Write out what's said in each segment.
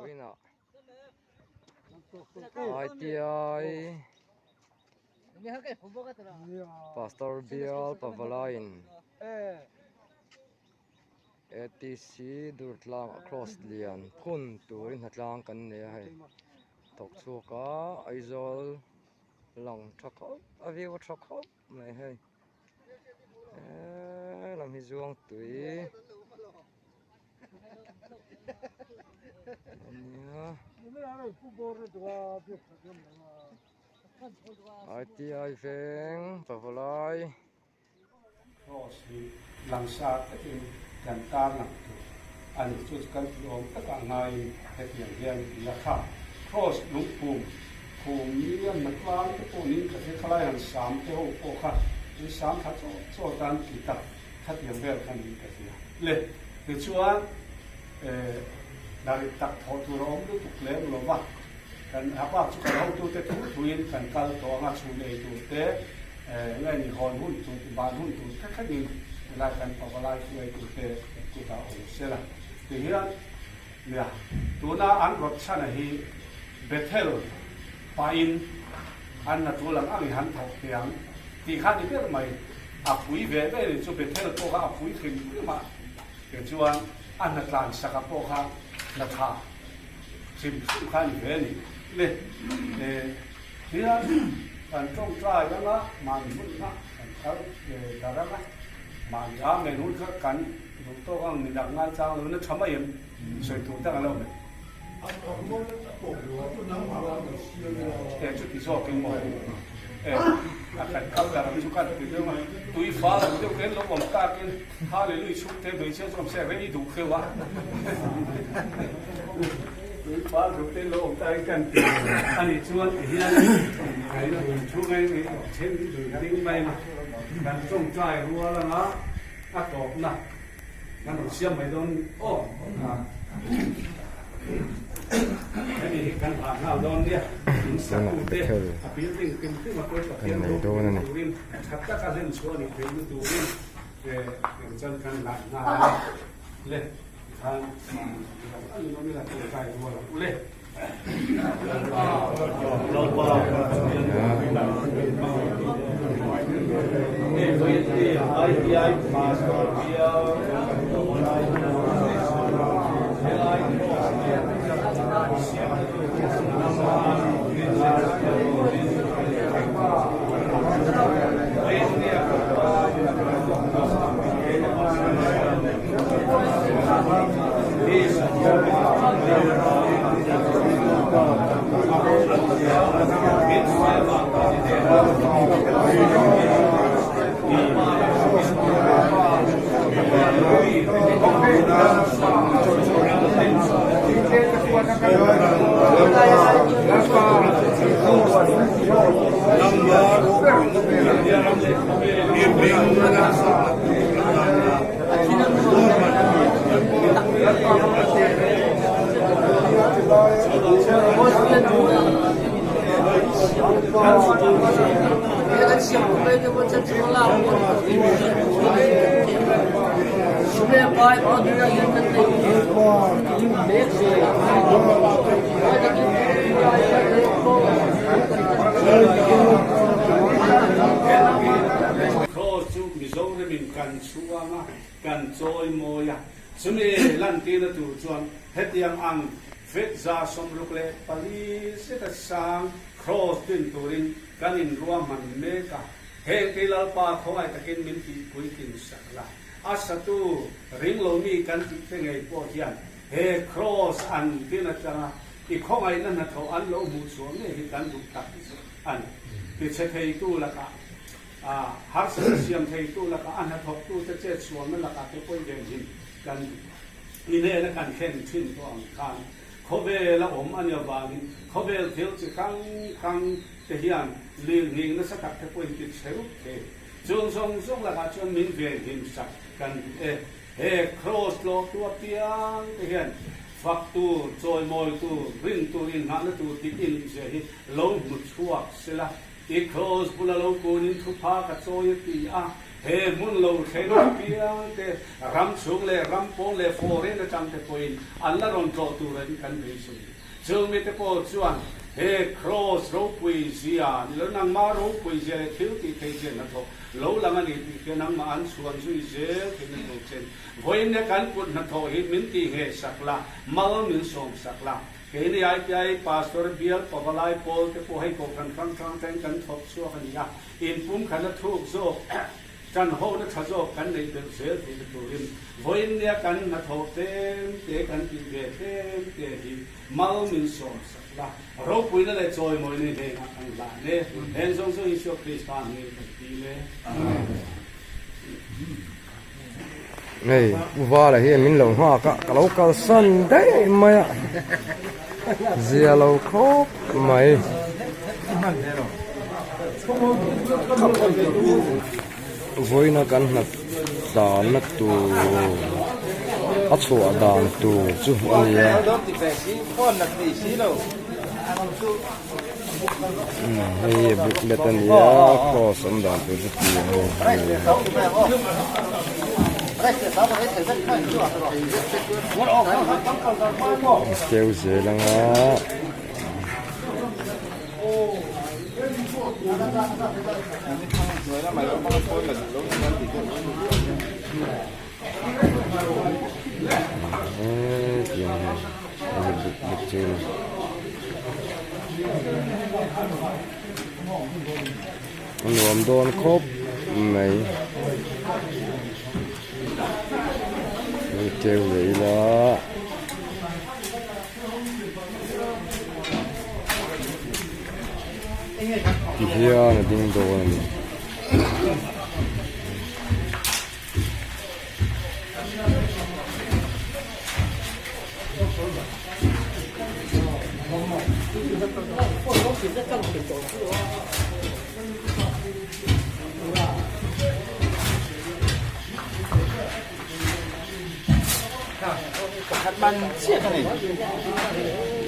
Vawiinah ITI Pastor Bial Pavalaiin ATC Durtlang a cross lian phun turin hnatlang kan nei a hei thawk chhuak a Aizawl lang tha khawp a view a tha khawp mai hei he lam hi zuang tui ania ITI veng pavalai. Cross hi langsar takin kan tarlang tur a ni. Chu chu kan tih awm takah ngaiin hetiang hian ti a kha. Cross lungphum phum nia natlang te pawh niin ka hria khalai han sam te ho pawh kha an sam thla chawt chawt a an ti ta khatiang vel kha niin ka hria. Le tichuan eh narit tak thawh tur a awm lutuk lem lo va. Kan a bak chu kan hotute thu thuin kan kal tawh anga chhun ei tur te nge ni hawn hun tur te ban hun tur te thlengin helai kan pavalai hruai tur te kutah awm sela. Tihian nia tuna an rawt chhana hi Bethel pahin an na tul ang ang i han thawk thei ang tih kha ni ber mai. A pui ve ve ni chu Bethel pawh kha a pui hrim hrim a, tichuan a hnatlan saka pawh kha hna tha. Hrim hrim kha a ni ve a ni. Le hian kan tawngtai anga mahni hunna kan kal dar anga mahni amen hun kha kan duh tawk ang midak ngai chang lo na tha mai em sawi tur tak a lo awm em? E chuti zawk in maw e a kan kal dar ang chu kan ti deuh a tui fal ang deuh te an lo awm takin Hallelujah chhungte hmeichhia chuan se rei duh kheuh a tui fal duh te lo awm ta in kan ti a nih chuan ti hian kan thu ngai ngai then ding mai a kan tawngtai rual anga a tawpna kan rawn siam mai dawn aw hemi hi kan hah nghal dawn nia in sakute a building hrim hrim a pawi Pathian ropui turin tha taka hlen chhuah a nih theihna turin Cross chu Mizoramin kan chhuang a, kan chawimawi a. Chumi lantirna tur chuan hetiang ang fet 164 zeta sang Cross din turin kan inruahman mek a. Heng te Lalpa khawngaih takin min tihpuitlin sak la. A satu ringlomi kan tih te ngei pawh hian he Cross an din atanga i khawngaihna hnathawh an lo hmuh chhuah ngei hi kan duh tak zet a ni. Tichhe theitu lakah, harsatna siam theitu lakah, a hnathawktute chetsualna lakah te pawh i venhim kan duh a. I hnena kan thlen thin tawh ang khan khawvel a awm a nih avangin khawvel thil chi hrang hrang te hian lirnghing nasa tak te pawhin tichhe rup thei. Chung zawng zawng lakah chuan min venhim sak kan duh e. He Kraws tlawhtu apiang te hian fak tur, chawimawi tur, rin tur, inngahna tur tih i nih zia hi lo hmu chhuak sela. I Kraws bula lo kunin thupha ka chawi a ti a. He hmun lo thleng apiang te ram chhung leh ram pawn leh foreign atang te pawhin an la rawn tlawh turin kan beisei. Chung mite pawh chuan he Kraws ropui zia ni lo nangmah ropui zia leh thil tih theih zia hnathawk lo lang a ni tih te nangmah an chhuan zui zel theihna tur chen vawiin nia kan kut hnathawh hi min tih ngheh sak la, mal min sawm sak la. Keini ITI Pastor bial pavalai pawl te pawh hei kohhran hrang hrang teng kan thawk chhuak a ni a, inpumkhatna thuk zawk Ṭan hona ṭha zawk kan neih belh zel theihna turin vawiin nia kan hnathawh tlem te kan tih ve tlem te hi mal min sawm sak la, ropuina leh chawimawina hnenah kan hlan e. Heng zawng zawng Isua Krista hmingin kan dil e. Amen. Hei Pu Vala hian min lo nghak a, ka lo kalsan daih mai a, zia lo khawp mai. Vawiina kan hnat danna tur a chhuah dan tur chu a ni a. Hei hi booklet a ni a cross awm dan tur chu tih a ni. Keu zel anga. A nuam dawn khawp mai hei keu leh ila. Ti hian a ding dawn a ni.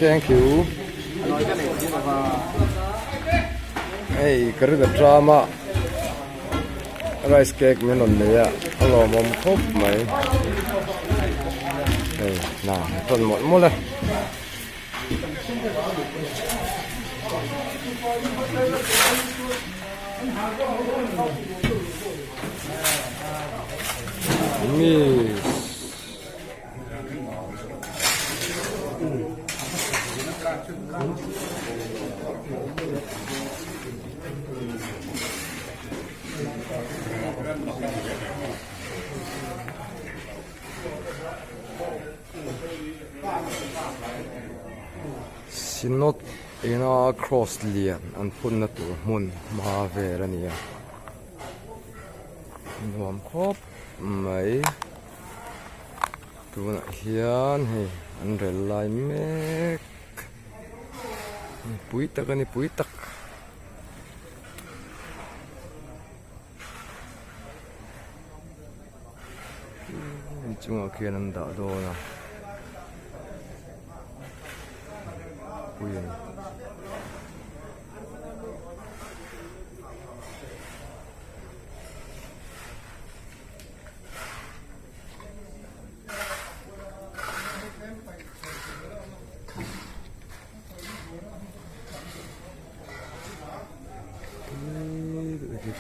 Thank you. Hei ka ri ta tram a rice cake min rawn nei a a lawmawm khawp mai hei hna a tawn mawlh mawlh e. Miss. Synod ina cross lian an phunna tur hmun hma vel a ni a nuam khawp mai tunah hian hei an rel lai mek pui tak a ni pui tak. Inchungah khian an dah dawn a pui a ni.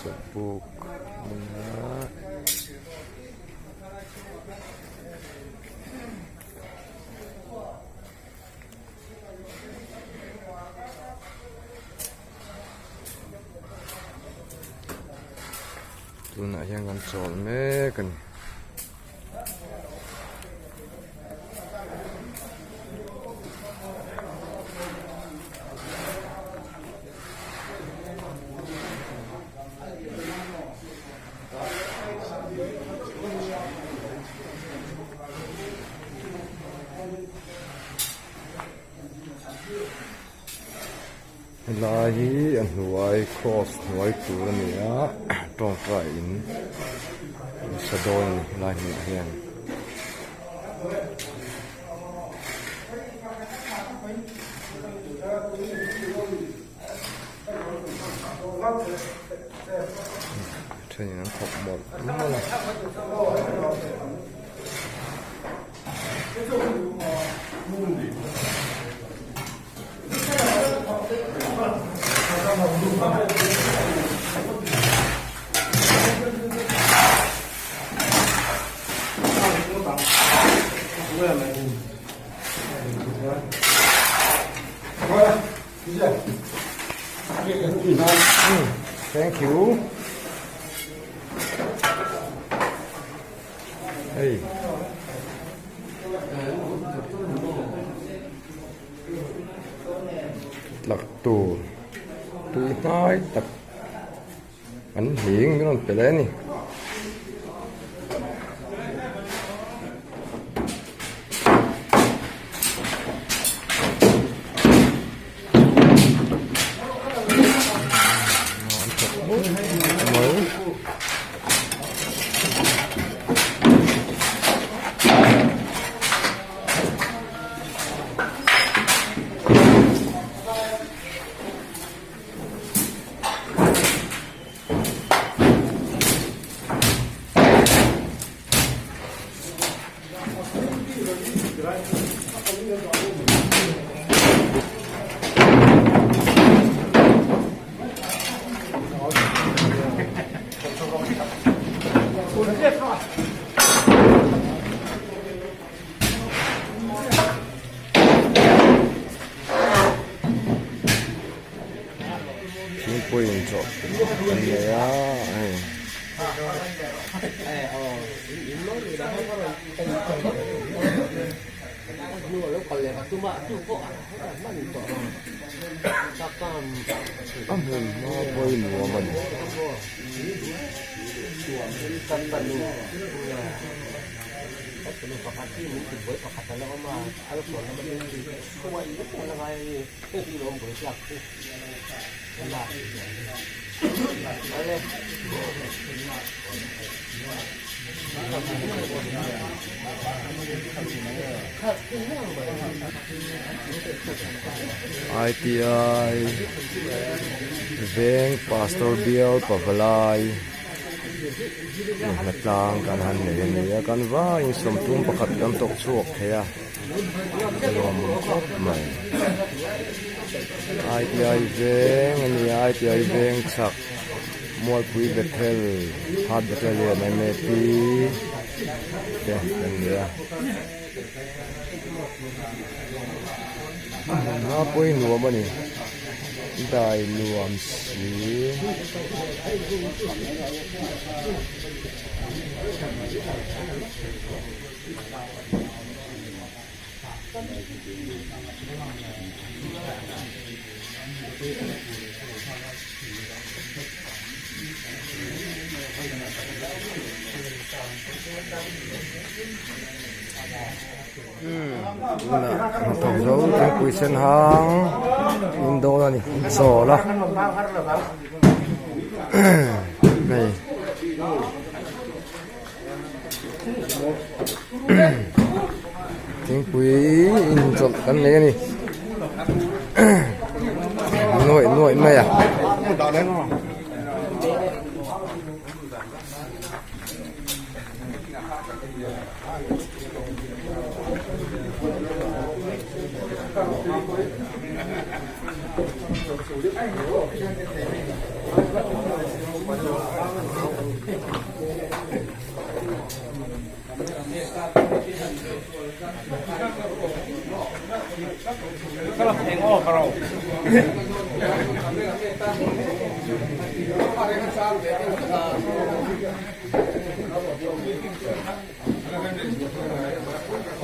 Chawlhbuk a ni a. Tunah hian kan chawl mek a ni. Helai hi a hnuai cross hnuai tur a ni a tawngtai in sa dawn a ni helai hmunah hian. Thenin an thawk mawlh mawlh a. Thank you. Hey. Tlak tur tui hnai tak an hling min rawn pe leh a ni. Thingpui inchawh an nei a hei. A hmun hma pawimawh a ni. ITI veng pastor bial pavalai hna tlang kan han nei a ni a kan vaiin sawmtum pakhat kan tawk chhuak thei a lawmawm khawp mai ITI veng a ni a ITI veng chhak Mualpui Bethel Heart Battalion MAP te an ni a hma pawh hi nuam a ni dai nuam si. Tunah hnathawk zo thingpui sen hang in dawn a ni an chawl a hei thingpui inchawlh kan nei a ni nuaih nuaih mai a.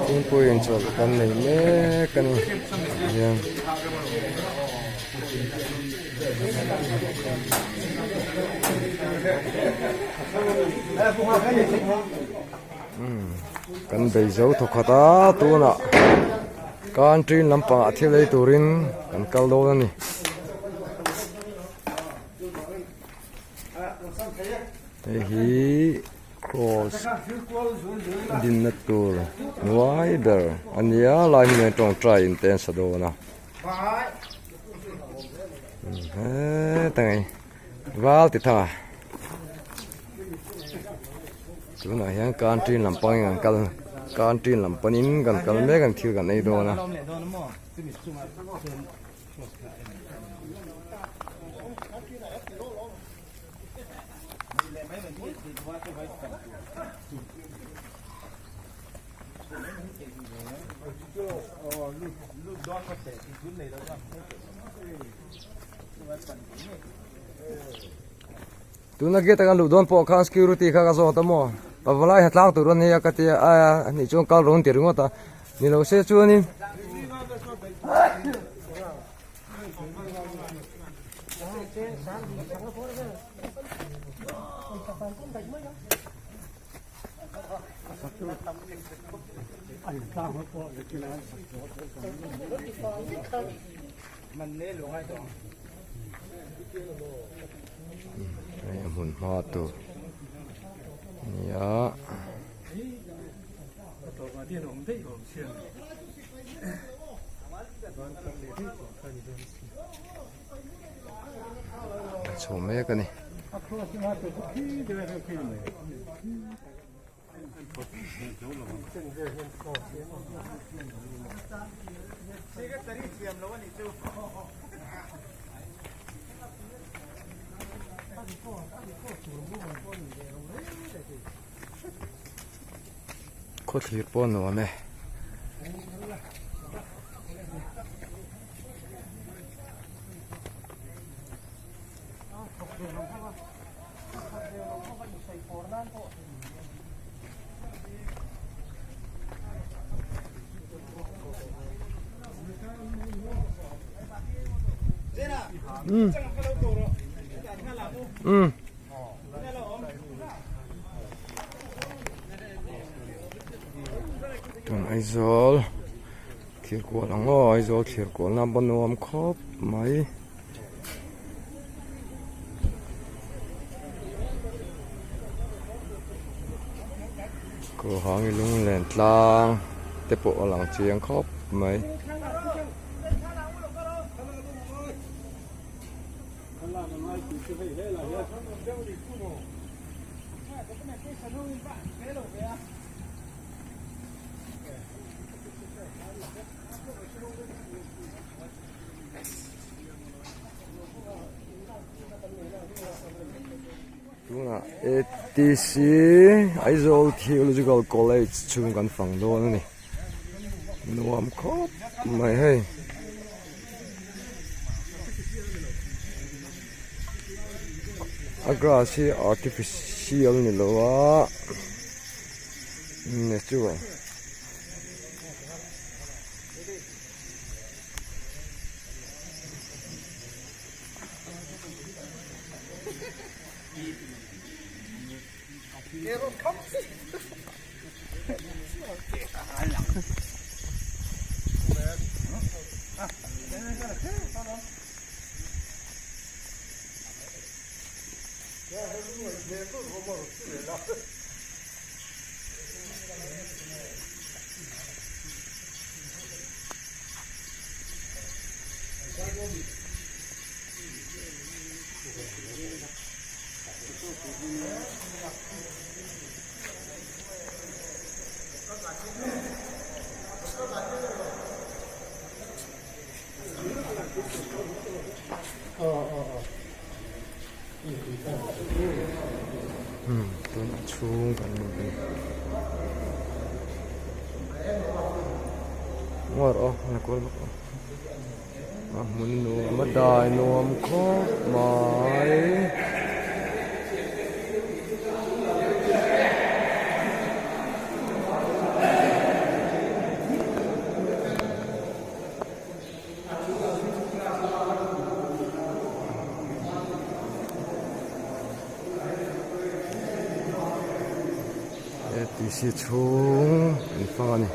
Thingpui inchawlh kan nei mek a ni hian. Kan bei zo thawkhat a tunah country lampangah thil ei turin kan kal dawn a ni. Hei hi cross dinna tur hnuai ber a nia lai hmun ah tawngtai in te an sa dawn a. Hetah ngei val ti thang a. Tunah hian canteen lam pangin kan kal canteen lam panin kan kal mek an thil kan ei dawn a. Tuna gate a kan luh dawn pawh khan security kha ka zawt a maw pavalai ha tlang tur a nia ka tia a anih chuan kal rawn ti ringawt a ni lo se chuanin Hei a hmun hma tur nia. A chho mek a ni. Khawthlir pawh a nuam e. Um um tun Aizawl thir kual ang aw Aizawl thir kual na a nuam khawp mai. Kawhangi lunglen tlang te pawh a lang chiang khawp mai. Tunah ATC Aizawl Theological College chhung kan fang dawn a ni nuam khawp mai hei. A grass hi artificial ni lo a natural. Tunah chhung kan lut a ni. Ngawi rawh aw a la kual bawk a a hmun nuam a dai nuam khawp mai. Atc chhung an fang a ni.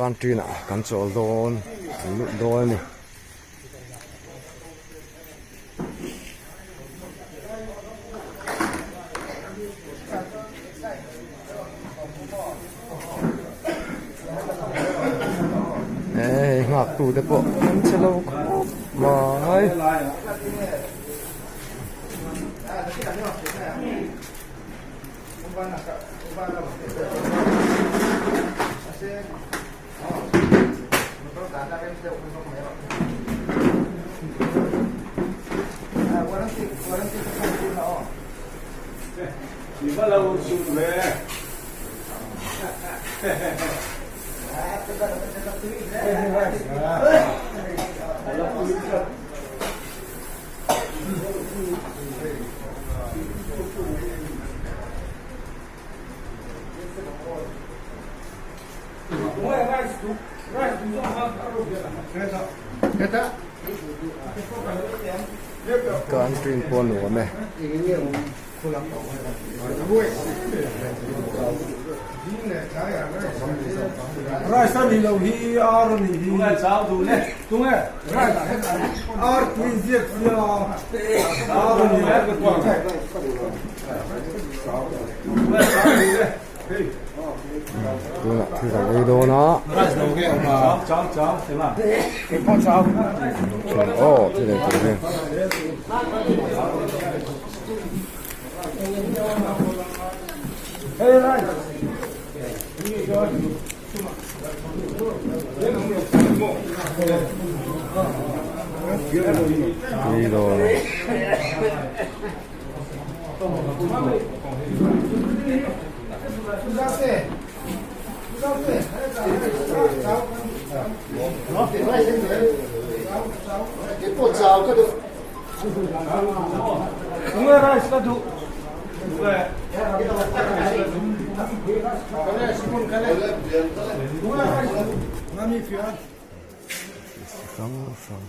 Canteen ah kan chawl dawn kan lut dawn a ni. Hei nghak tu te pawh an che lo khawp mai. Country pawh nuam e. Tunah thil kan ei dawn a aw thil ei tur hi. Tui dawn a. Hrang hrang.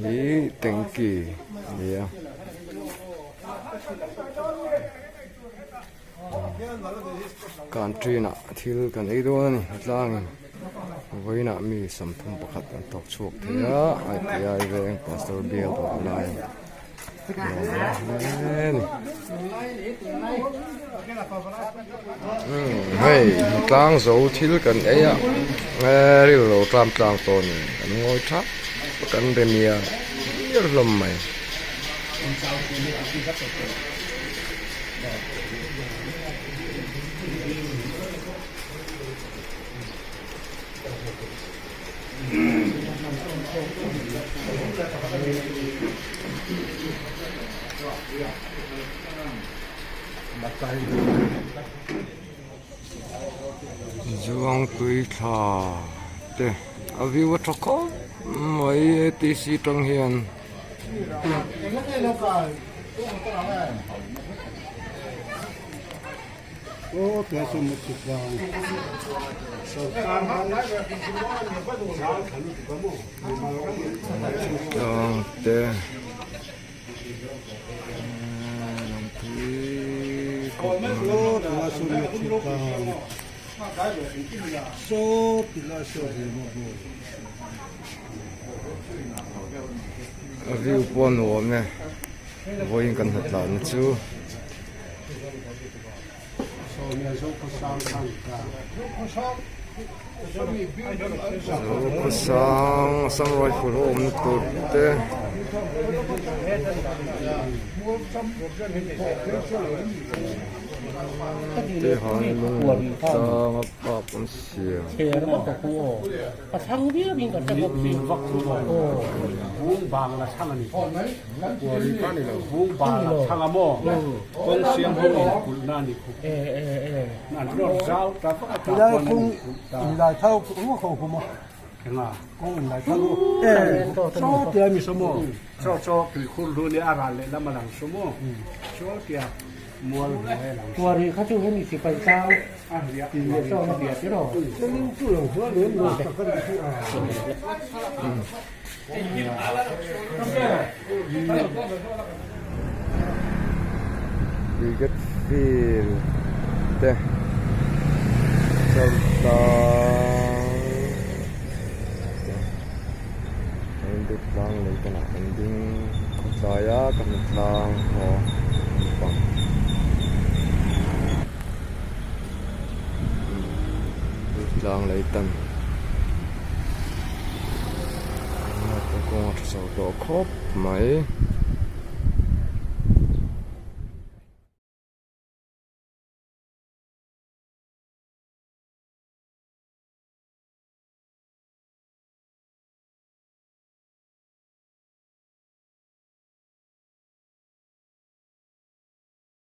Hi tanki a ni a. Canteen ah thil kan ei dawn a ni a tlangin vawiinah mi sawmthum pakhat an thawk chhuak thei a I_T_I veng pastor bial tawh lai a ni. Hei tlang zo thil kan ei a rilru tlam tlang tawh a ni kan ngawi thap kan be nia ber hlawm mai. Zuangtui thla te a view a tha khawp mai A_T_C tang hian. Tlang te A view pawh a nuam e vawiin kan hnatlan chu. Zokhawsang Assam Rifle awmna tur te. Te han lung tlanga park an siam. Cricket field te chawlhtlang te an dut tlang lei te lah an ding khawtlai a ka hmu tlang haw lampang tlang lei tan kawng a tha chho tawh khawp mai.